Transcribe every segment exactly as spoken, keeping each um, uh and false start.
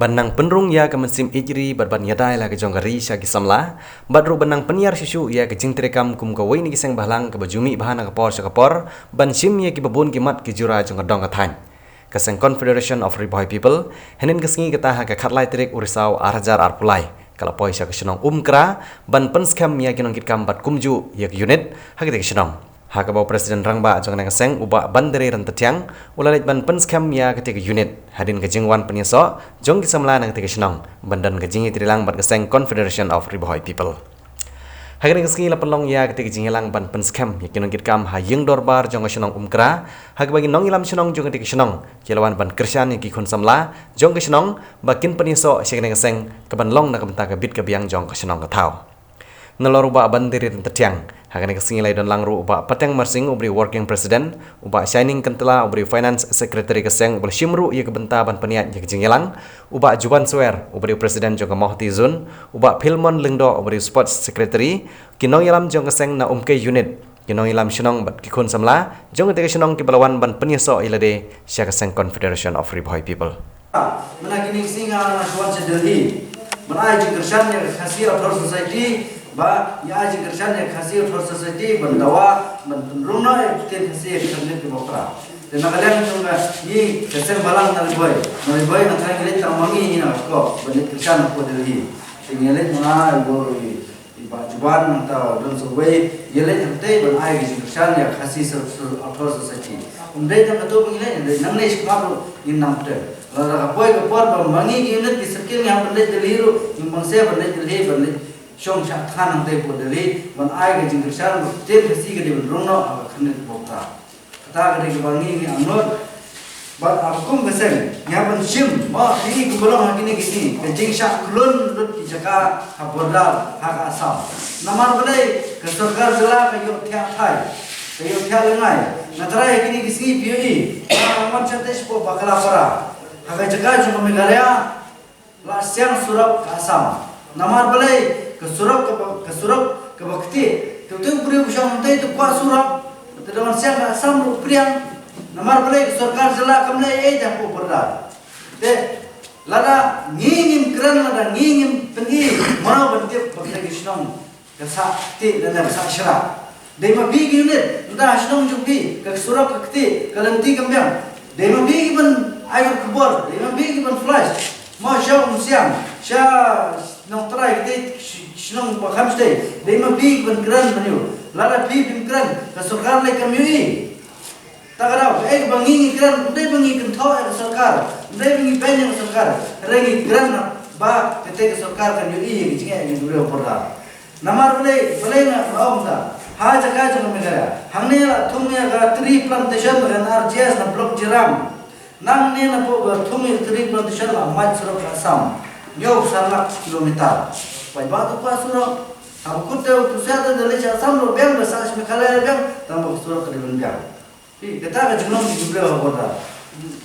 Ban nang pynrung ïa ka mynsiem ïeit ri bad ban ïada ïa la ka jong ka ri sha ki samla, bad ruh ban nang pynïar shuh shuh ïa ka jingtrei kam kum kawei na ki seng bhalang kaba ju mih bha na ka por sha ka por, ban shim ïa kiba bun ki mat ki jura jong ka dong ka thaiñ. Ka seng Confederation of Ri Bhoi People, hynnin ka sngi kata ha ka khatlai tarik u Risaw ar hajar arphew lai, ka la poi sha ka shnong Umkra, ban pynskhem ïa ki nongkitkam bad kumjuh ïa ka unit ha katei ka shnong. Ha kaba u President Rangbah jong kane ka seng u Bah Bandari Ryntathiang, u la leit ban pynskhem ïa katei ka unit hadien ka jingwan pynïasoh jong ki samla na katei ka shnong, ban don ka jingïatreilang bad ka seng Confederation of Ri Bhoi People. Ha kane ka sngi la pynlong ïa katei ka jingïalang ban pynskhem ïa ki nongkitkam ha ïing dorbar jong ka shnong Umkra, ha kaba ki nongïalam shnong jong katei ka shnong ki la wan ban kyrshan ïa ki khun samla jong ka shnong ba kin pynïasoh sha kane ka seng, kaban long na ka bynta ka bit ka biang jong ka shnong ka thaw. Nalor u Bah Bandari Ryntathiang, ha kane ka sngi la ïadon lang ruh u Bah Pateng Marsing, uba dei u Working President, u Bah Shining Kyntla, uba dei u Finance Secretary ka seng, uba la shim ruh ïa ka bynta ban pynïaid ïa ka jingïalang, u Bah Juban Swer, uba dei u President jong ka Mawhati Zone, u Bah Philmon Lyngdoh, uba dei u Sports Secretary, ki nongïalam jong ka seng na Umkei Unit, ki nongïalam shnong bad ki khun samla jong katei ka shnong kiba la wan ban pynïasoh ïa lade sha ka seng Confederation of Ri Bhoi People. Mynta kine ki sngi nga la shu wan sha Delhi ban ai jingkyrshan ïa ka Khasi Author Society, ba ngi ai jingkyrshan ïa ka Khasi Author Society ban dawa ban pynrung noh ïa ka ktien Khasi ha ki khyndit kiba pra. Te na ka liang jong ka, ngi ka seng bhalang na Ri Bhoi, na Ri Bhoi nga tharai ngi leit tang ma ngi, ngi na ka kop ban leit kyrshan hapoh Delhi. Te ngi leit ma nga, i bor i Bah Juban, nangta don sa uwei, ïa leit hangtei ban ai ka jingkyrshan ïa ka Khasi Author Society. Ym dei tang katto ba ngi leit, ym dei, nangne shakhmat ruh ngin nang pyrshah. Lada ka poi ka por ba ma ngi ki unit ki circle ngi hap ban leit Delhi ruh, ngim bang seh ban leit Delhi, ban leit shong shah thngan hangtei hapoh Delhi ban ai ka jingkyrshan ba ka ktien Khasi ka dei ban rung noh ha ka khyndiat bok ta. Kata ka dei kaba ngi ngi angnud. Bad ha kum ka seng ngi hap ban shim, mo, ngi kumba long ha kine ki sngi, ka jingshah khlun lut ki jaka ha border ha ka Assam. Namar balei? Ka sorkar jylla ka ïoh thiah thai, ka ïoh thiah lyngngai. Nga tharai ha kine ki sngi phi ïohi, nga wan shatei shapoh Bakalapara, ha ka jaka jong ka Meghalaya, la siang surok ka Assam. Namar balei? Ka surok kaba, ka surok kaba ktieh. Te utu u briew u shong hangtei te u kwah surok, te da wan siang ka Assam ruh u pdiang. Namar balei? Ka sorkar jylla kam leh ei ei hapoh border. Te lada ngi ngim kren, lada ngi ngim pyni, mano ban tip ba kane ka shnong ka sah ktieh lane ka sah shrah? Dei ma phi ki unit, nda ha shnong jong phi ka surok ka ktieh, ka lynti kam biang. Dei ma phi ki ban ai ka khubor, dei ma phi ki ban flash. Mo sha Umsiang, sha Nongtrai, ktieh shnong ba kham shatei, dei ma phi ki ban kren ban ïoh. Lada phi phim kren, ka sorkar lei kam ïohi. Ta ka daw, kaei ba ngi ngi kren, ym dei ba ngi kynthoh ïa ka sorkar, ym dei ba ngi beiñ ïa ka sorkar, hynrei ngi kren ba katei ka sorkar kan ïohi ïa ka jingeh ïa ki briew ha border. Namar balei, balei nga ong kumta? Ha jaka jong ka Meghalaya, hangne la thung ïa ka tree plantation ka N R G S na Block Jirang. Nangne napoh ka thung ïa ka tree plantation la mait surok ka Assam hynñiew san lak kilometer. Paidbah to kwah surok. Haba kut te u pynshai te da leit sha Assam ruh biang, da sah sha Meghalaya ruh biang, tang ba ka surok ka dei ban biang. Phi, kata ka jinglong ki briew ha border.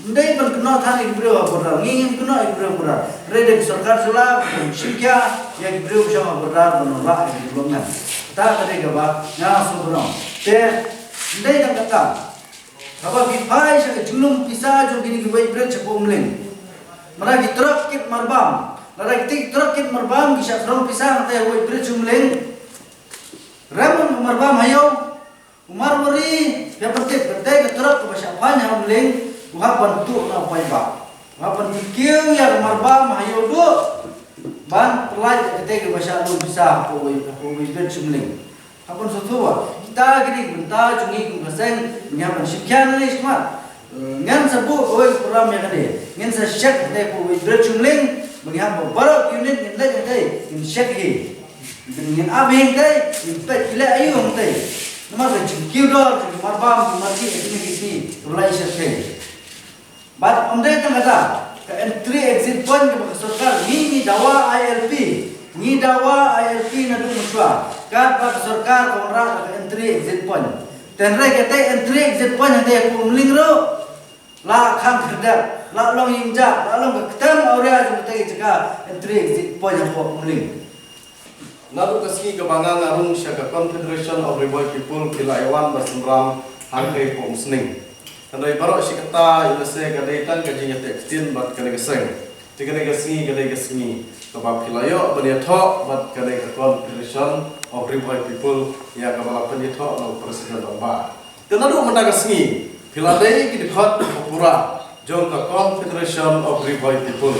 Ym dei ban kynnoh than ïa ki briew ha border, ngi ngim kynnoh ïa ki briew ha border. Hynrei dei ka sorkar jylla ban shim khia ïa ki briew shong ha border ban wanrah ïa ka development. Kata ka dei kaba nga sngewbha ban ong. Te ym dei tang kata, haba phi phai sha ka jinglong pisa jong kine ki weighbridge hapoh Umling, mynta ki trok kit marbam, lada kitei ki trok kit marbam ki shah throng pisa hangtei ha weighbridge Umling, rem u marbam ha ïew. U Marwari, phi hap ban tip, katei ka trok kaba shah phai ha Umling, u hap ban tuh na u paidbah. U hap ban kiew ïa ka marbam ha ïew duh ban pynlait ïa katei kaba shah lum pisa hapoh weighbridge Umling. Hap ban sngewthuh ba kita ki dei ki bynta jong ngi kum ka seng, ngi hap ban shim khia nangne shakhmat. Ngan sa buh kawei ka program ïa kane. Ngan sa check hangtei hapoh weighbridge Umling, ba ngi hap ba baroh ki unit ngin leit hangtei, ngin check hi. Ngin ap hi hangtei, ngin peit ki leh aïu hangtei. Namar ka jingkiew dor jong ki marbam, ki marki ha kine ki sngi, ka la i shyrkhei. Bad ym dei tang kata, ka entry exit point kaba ka sorkar ngi ngi dawa I L P. Ngi dawa ILP naduh mynshuwa katba ka sorkar ka wanrah ka entry exit point. Te hynrei kata entry exit point hynrei ha Umling ruh la khang khyrdep, la long ïing jak, la long ka ktem awria jong kata ka jaka entry exit point hapoh Umling. Naduh ka sngi kaba nga nga rung sha ka Confederation of Ri Bhoi People phi la ïawan ba sumram hangtei hapoh Umsning. Hynrei baroh shi katta ïa lehse ka dei tang ka jingïateh ktien bad kane ka seng. Te kane ka sngi ka dei ka sngi kaba phi la ïoh ban ïathoh bad kane ka Confederation of Ri Bhoi People ïa kaba la pynïathoh na u President Rangbah. Te naduh mynta ka sngi phi la dei ki dkhot ba pura jong ka Confederation of Ri Bhoi People.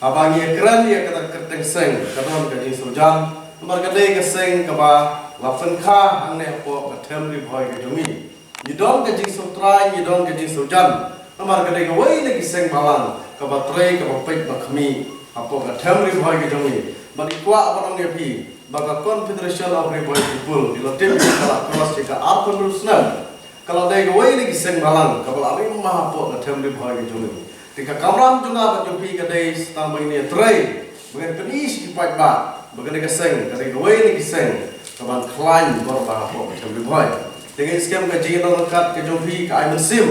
Haba ngi ïakren ïa kata ka kyrteng seng ka don ka jingsngewjan namar ka dei ka seng kaba la pynkha hangne hapoh ka them Ri Bhoi ka jong ngi. Ngi don ka jingsngewtrai, ngi don ka jingsngewjan namar ka dei kawei na ki seng balang kaba trei kaba peit ba khmih hapoh ka them Ri Bhoi ka jong ngi. Bad ngi kwah ban ong ïa phi ba ka Confederation of Ri Bhoi People, ngi la tip ka la cross ïa ka arphew hynriew snem. Ka la dei kawei na ki seng balang kaba la rim bha hapoh ka them Ri Bhoi ka jong ngi. Te ka kamram jong nga bad jong phi ka dei sa tang ba ngin ïatrei ba ngin pyni sha ki paidbah ba kane ka seng ka dei kawei na ki seng kaban khlaiñ bor bha hapoh ka them Ri Bhoi. Te nga ngeit skhem ka jingïadon ryngkat ka jong phi ka ai mynsiem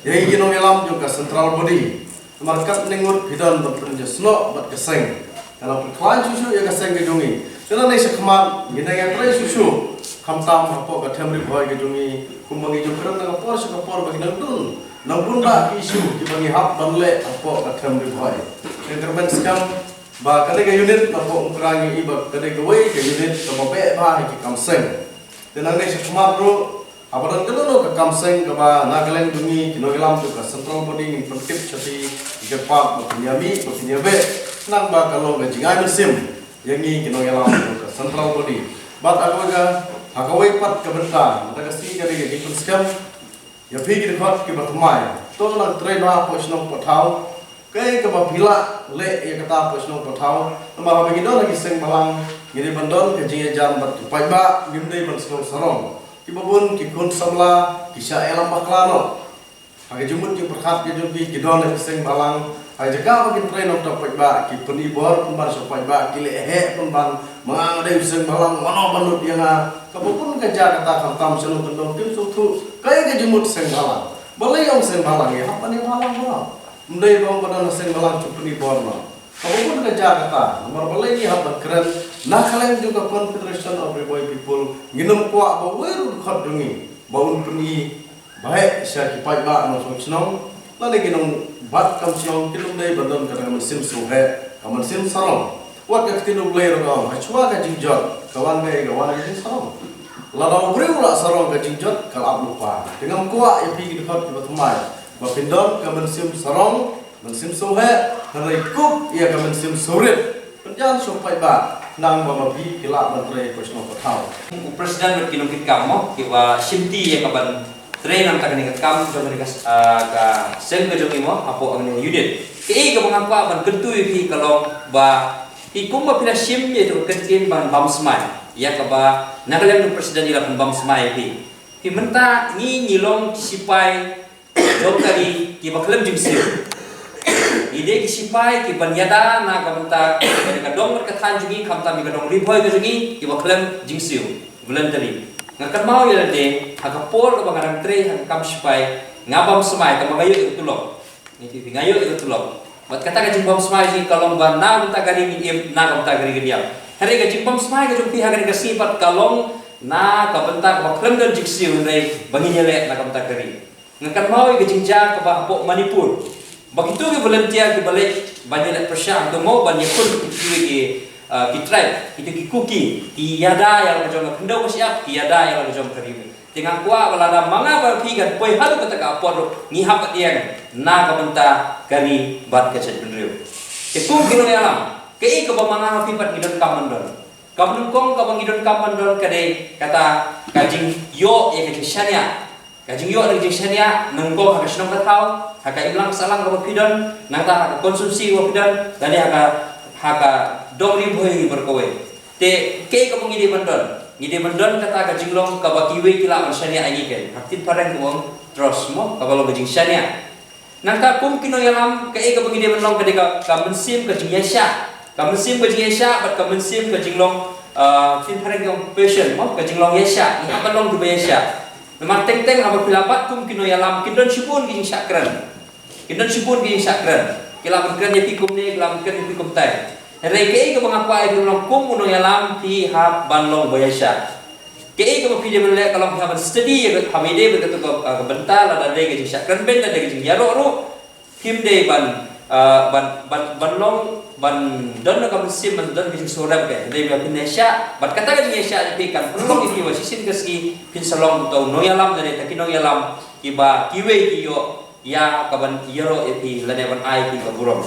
ïa ngi ki nongïalam jong ka central body. Namar katne ngut phi don ban pynjah snoh bad ka seng. Ka nang pynkhlaiñ shuh shuh ïa ka seng ka jong ngi. Te nangne shakhmat ngin nang ïatrei shuh shuh khamtam hapoh ka them Ri Bhoi ka jong ngi kumba ngi ju kren na ka por sha ka por ba ki nang don nang bun bah ki issue kiba ngi hap ban leh hapoh ka them Ri Bhoi. Te kyrmen skhem ba kane ka unit hapoh Umkrang ngi i ba kane kawei ka unit kaba beh bha ha ki kam seng. Te nangne shakhmat ruh haba don kano kano ka kam seng kaba na ka liang jong ngi ki nongïalam jong ka central body ngin pyntip sha phi, ki kyrpad ba phin ïa mih ba phin ïa beh khnang ba ka long ka jingai mynsiem ïa ngi ki nongïalam jong ka central body. Bad ha kawei ka, ha kawei pat ka bynta, mynta ka sngi ka dei ka jingpynskhem ïa phi ki dkhot kiba thymmai. To nang trei bha hapoh shnong hapoh thaw. Kaei kaba phi lah leh ïa kata hapoh shnong hapoh thaw. Namar haba ngi don ha ki seng balang ngi dei ban don ka jingïajan bad ki paidbah, ngim dei ban sngewsarong. Kiba bun ki khun samla ki shah ïalam bakla noh. Ha ka jingmut jingpyrkhat ka jong ki, ki don ha ki seng balang, ha ka jaka ba kin trei nongthoh paidbah ki pyni bor pynban sha paidbah, ki leh heh pynban, ma nga nga dei u seng balang, mano ban nud ïa nga. Kaba bun ka jia kata khamtam sha nongkyndong kim sngewthuh kaei ka jingmut seng balang. Balei ong seng balang, ïa hap ban ïa balang balang. Ym dei ba ong ba don ha seng balang shu pyni bor noh. Kaba bun ka jia kata namar balei ngi hap ban kren na ka liang jong ka Confederation of Ri Bhoi People, ngin ym kwah ba uwei ruh u dkhot jong ngi ba un pyni ba heh sha ki paidbah nongshong shnong lane ki nongbat kam shnong, kin ym dei ban don kata ka mynsiem sngewheh, ka mynsiem sarong. Wat ka ktien U Blei ruh ka ong, hashwa ka jingjot ka wan kaei, ka wan ka jingsarong. Lada u briew u la sarong ka jingjot ka la ap lypa. Te ngam kwah ïa phi ki dkhot kiba thymmai ba phin don ka mynsiem sarong, mynsiem sngewheh, hynrei kup ïa ka mynsiem sngewrit. Pynjan sha u paidbah khnang ba ma phi ki lah ban trei hapoh shnong hapoh thaw. U President bad ki nongkitkam mo kiba shimti ïa ka ban trei na ka bynta kane ka kam jong kane ka, ah, ka seng ka jong ngi mo hapoh kane ka unit. Kaei kaba nga kwah ban kyntu ïa phi ka long ba phi kumba phi la shim ïa ka kyntien ban bam smai ïa kaba na ka liang u President i la pynbam smai ïa phi. Phi mynta ngi ngi long ki sipai jong ka ri kiba khlem jingsiew. Ngi dei ki sipai kiban ïada na ka bynta ka dong bad ka thaiñ jong ngi, khamtam ïa ka dong Ri Bhoi ka jong ngi kiba khlem jingsiew, voluntary. Nga kynmaw ïa lade ha ka por kaba nga dang trei ha ka kam sipai, nga bam smai, tangba nga ïoh ïa ka tulop. Ngi tip nga ïoh ïa ka tulop. Bad kata ka jingbam smai jong ngi ka long ba na ka bynta ka ri ngin im, na ka bynta ka ri ngin ïap. Hynrei ka jingbam smai ka jong phi ha kane ka sngi pat ka long na ka bynta kaba khlem don jingsiew, hynrei ba ngin ïaleh na ka bynta ka ri. Nga kynmaw ïa ka jingjia kaba hapoh Manipur ba kito ki volunteer kiba leit ban ïaleh pyrshah, to mo ban ïakhun ïa kito ki, ah, ki tribe, kito ki Kuki, ki ïada ïa la ka jong ka khyndew ka shyiap, ki ïada ïa la ka jong ka ri. Te nga kwah ba lada ma nga bad phi kan poi haduh kata ka apot ruh ngi hap ban ïeng na ka bynta ka ri bad ka jaitbynriew. Te kum ki nongïalam, kaei kaba ma nga bad phi pat ngi donkam ban don? Kaba nyngkong kaba ngi donkam ban don ka dei kata ka jingïoh ïa ka jingshaniah. Ka jingïoh ïa ka jingshaniah nyngkong ha ka shnong ka thaw, ha ka imlang sahlang kaba phi don, nangta ha ka constituency kaba phi don, lane ha ka, ha ka dong Ri Bhoi hi baroh kawei. Te kaei kaba ngi dei ban don? Ngi dei ban don kata ka jinglong kaba kiwei ki lah ban shaniah ïa ngi, ka ha ka ktien phareng ka ong trust mo, kaba long ka jingshaniah. Nangta kum ki nongïalam kaei kaba ngi dei ban long ka dei ka, ka mynsiem ka jingïaishah. Ka mynsiem ka jingïaishah bad ka mynsiem ka jinglong, ah, phin phareng ka passion, mo, ka jinglong ïaishah, ngi hap ban long kiba ïaishah. Namar teng teng haba phi la bat kum ki nongïalam, kin don shibun ki jingshah kren. Kin don shibun ki jingshah kren. Ki lah ban kren ïa phi kumne, ki lah ban kren ïa phi kumtai. Hynrei kaei kaba nga kwah ïa phi long kum u nongïalam, phi hap ban long ba ïaishah. Kaei kaba phi dei ban leh ka long phi hap ban study ïa ka, haba ïadei bad kata ka, ah, ka bynta, lada dei ka jingshah kren beiñ, lada dei ka jingïaroh ruh. Phim dei ban, ah, ban, ban, ban long, ban don ka mynsiem, ban don ka jingsngewrem, ka dei ba phin ïaishah. Bad kata ka jingïaishah jong phi kan pynlong ïa phi ba shisien ka sngi phin sa long uta u nongïalam, lane uta ki nongïalam kiba kiwei ki ïoh ïa kaban ïaroh ïa phi lane ban ai ïa phi ka burom.